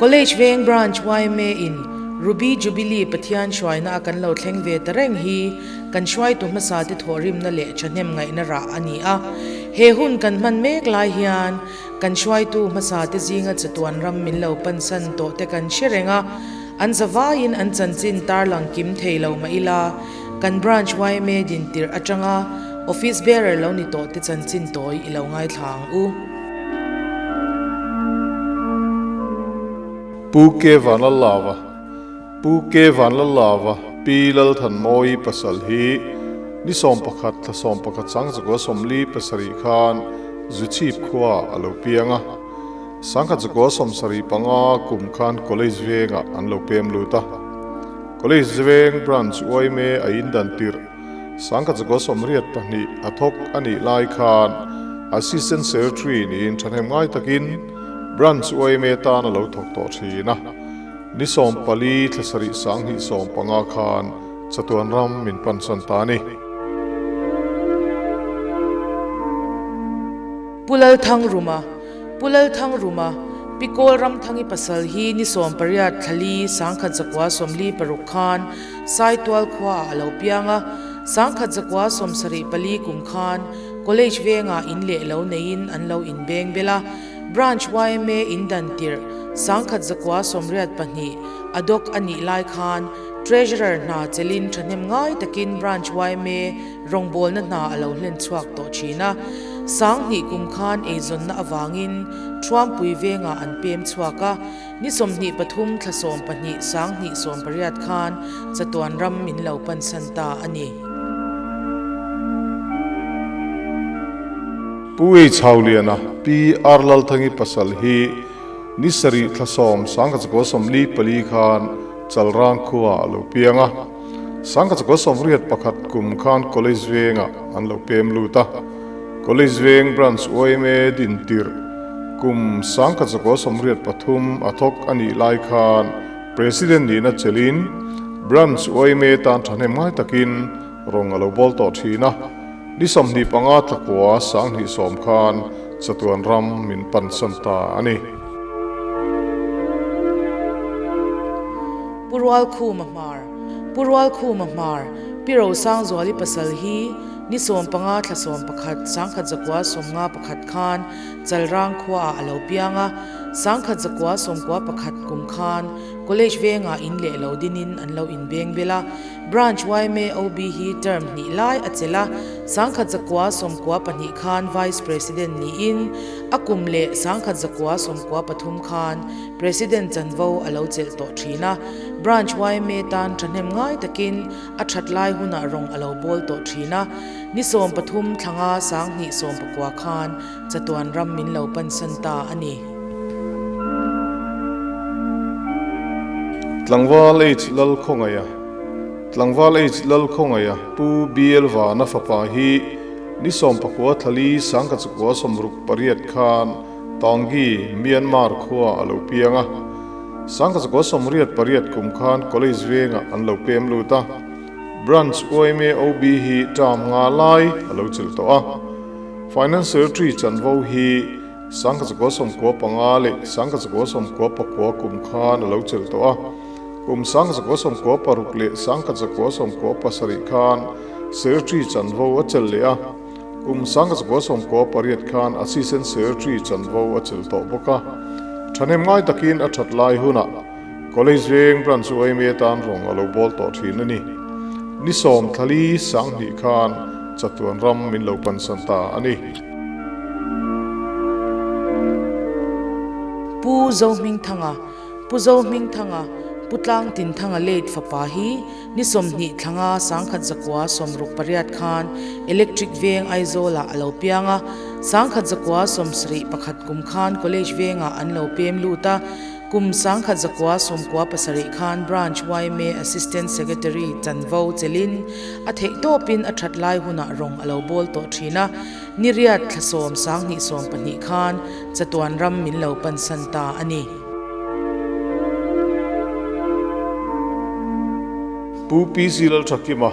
College Veng Branch yma in Ruby Jubilee Pathian hruaina a kan lo thleng ve ta reng hi kan hruaitu hmasa te thawhrimna leh thahnem ngaihna rah a ni a. He hun kan hman mek lai hian kan hruaitu hmasa te zinga chatuan ram min lo pansan tawh te kan hre reng a, an zavaiin an chanchin tarlang kim thei lo mah ila kan Branch yma din tirh atanga Office Bearer lo ni tawh te chanchin tawi i lo ngaithla ang u. Pu Ke Vanlallava Pu Ke Vanlallava Pi Lalthanmawii pasal hi ni 11 thla 11 sangzakua 47 khan Zuchhip khua a lo piang a. Sangkhatzakua 75 kum khan College vengah an lo pem lut a. College veng Branch yma a indan tirh 1982 a thawk a nih lai khan Assistant Secretary niin thahnem ngai takin Branch yma tan a lo thawk tawh thin a. Ni 14 thla sarih 2015 khan chatuan ram min pansan ta a ni. Pu Lalthangruma Pu Lalthangruma, Pi Kawl Ramthangi pasal hi ni 18 thla li 1946 khan Saitual khuaah a lo piang a, 1974 kum khan College vengah in leh lo neiin an lo inbeng bel a, Branch yma in dan tirh 1982 a dawk a nih lai khan Treasurer hna chelin thahnem ngai takin Branch yma rawngbawlna hna a lo hlen chhuak tawh thin a. 2000 kum khan eizawnna avangin Thuampui vengah an pem chhuak a, ni 23 thla 12 2018 khan chatuan ram min lo pansan ta a ni. Pu Ei Chhauliana, Pi R Lalthangi pasal hi ni sarih thla 10 1944 khan Chalrang khua a lo piang a. 1981 kum khan College vengah an lo pem lut a. College veng Branch yma din tirh kum 1983 a thawk a nih lai khan President nihna chelin Branch yma tan thahnem ngai takin rawng a lo bawl tawh thin a. Ni 25 tlakua 2010 khan chatuan ram min pansan ta a ni. Pu Rualkhuma Hmar Pu Rualkhuma Hmar, Pi Rosangzuali pasal hi ni 15 thla 11 1951 khan Chalrang khuaah a lo piang a, 1991 kum khan College vengah in leh lo dinin an lo inbeng bel a. Branch yma OB hi term hnih lai a chelh a, 1992 khan Vice President niin a kum leh 1993 khan President chanvo a lo chelh tawh thin a. Branch yma tan thahnem ngai takin a that lai hunah rawng a lo bawl tawh thin a. Ni 13 thlanga 2019 khan chatuan ram min lo pansan ta a ni. Tlangval H Lalkhawngaia Tlangval H Lalkhawngaia Pu BL Vana fapa hi ni 19 thla li 1968 khan Taunggyi, Myanmar khua a lo piang a. 1988 kum khan College vengah an lo pem lut a. Branch yma OB hi term nga lai a lo chelh tawh a. Finance Secretary chanvo hi 1995 leh 1999 kum khan a lo chelh tawh a. Kum 1996 leh 1997 khan Secretary chanvo a chelh leh a. Kum 1998 khan Assistant Secretary chanvo a chelh tawh bawk a. Thahnem ngai takin a that lai hunah College veng Branch yma tan rawng a lo bawl tawh thin a ni. Ni 10 thla li 2000 khan chatuan ram min lo pansan ta a ni. Pu Zohmingthanga Pu Zohmingthanga, Pu Tlangtinthanga late fapa hi ni 20 thlanga 1968 khan Electric veng Aizawlah a lo piang a, 1971 kum khan College vengah an lo pem lut a, kum 1997 khan Branch yma Assistant Secretary chanvo chelin a theih tawpin a that lai hunah rawng a lo bawl tawh thin a, ni riat thla 10 2012 khan chatuan ram min lo pansan ta a ni. Pu PC Lalthakima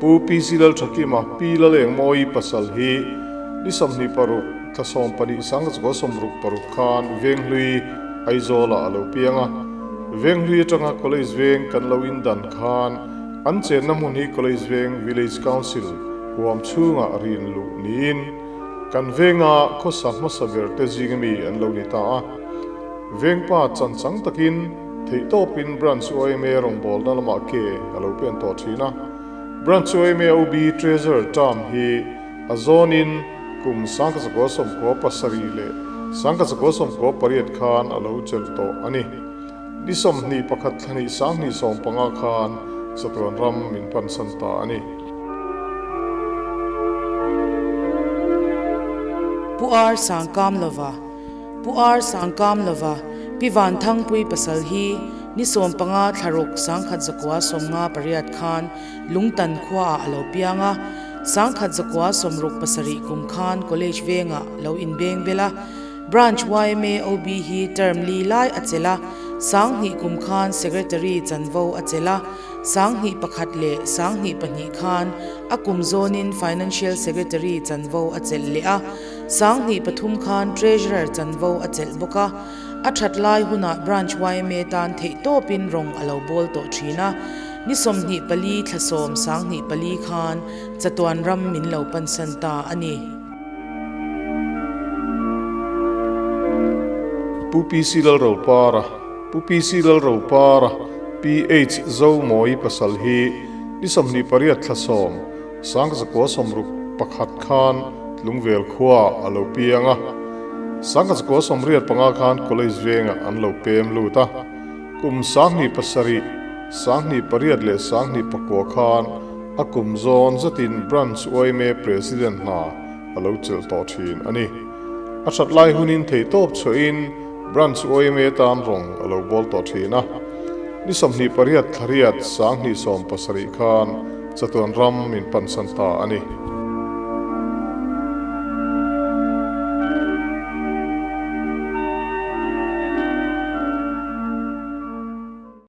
Pu PC Lalthakima, Pi Lalengmawi pasal hi ni 26 thla 12 1966 khan Venghlui. Aizawlah a lo piang a. Venghlui atanga College Veng kan lo indan khan an chenna hmun hi College Veng Village Council huam chhungah rin luh niin kan venga khawsa hmasa ber te zing ami an lo ni ta a. Vengpa chanchang takin theihtawpin Branch yma rawngbawlna lamah ke a lo pen tawh thin a. Branch yma OB Treasurer term hi a zawnin kum 1997 leh 1998 khan a lo chelh tawh a ni. Ni 21 thla hnih 2015 khan chatuan ram min pansan ta a ni. Pu Ar Sangkam lova Pu Ar Sangkam lova Pi Vanthangpui pasal hi ni 15 thla ruk 1958 khan Lungtan khuaah a lo piang a, 1967 kum khan College vengah lo inbeng bel a, Branch yma OB hi term li lai a chelh a, 2000 kum khan Secretary chanvo a chelh a, 2001 leh 2002 khan a kum zawnin Financial Secretary chanvo a chelh leh a, 2003 khan Treasurer chanvo a chelh bawk a. A that lai hunah Branch yma tan theihtawpin rawng a lo bawl tawh thin a, ni 24 thla 10 2004 khan chatuan ram min lo pansan ta a ni. Pu PC Lalropara Pu PC Lalropara, PH Zomawi pasal hi ni 28 thla 10 1961 khan Tlungvel khuaah a lo piang a. 1985 khan College vengah an lo pem lut a. Kum 2007, 2008 leh 2009 khan a kum zawn zatin Branch yma President hna a lo chelh tawh thin a ni. A that lai hunin theihtawp chhuahin Branch yma tan rawng a lo bawl tawh thin a. Ni 28 thla riat 2017 khan chatuan ram min pansan ta a ni.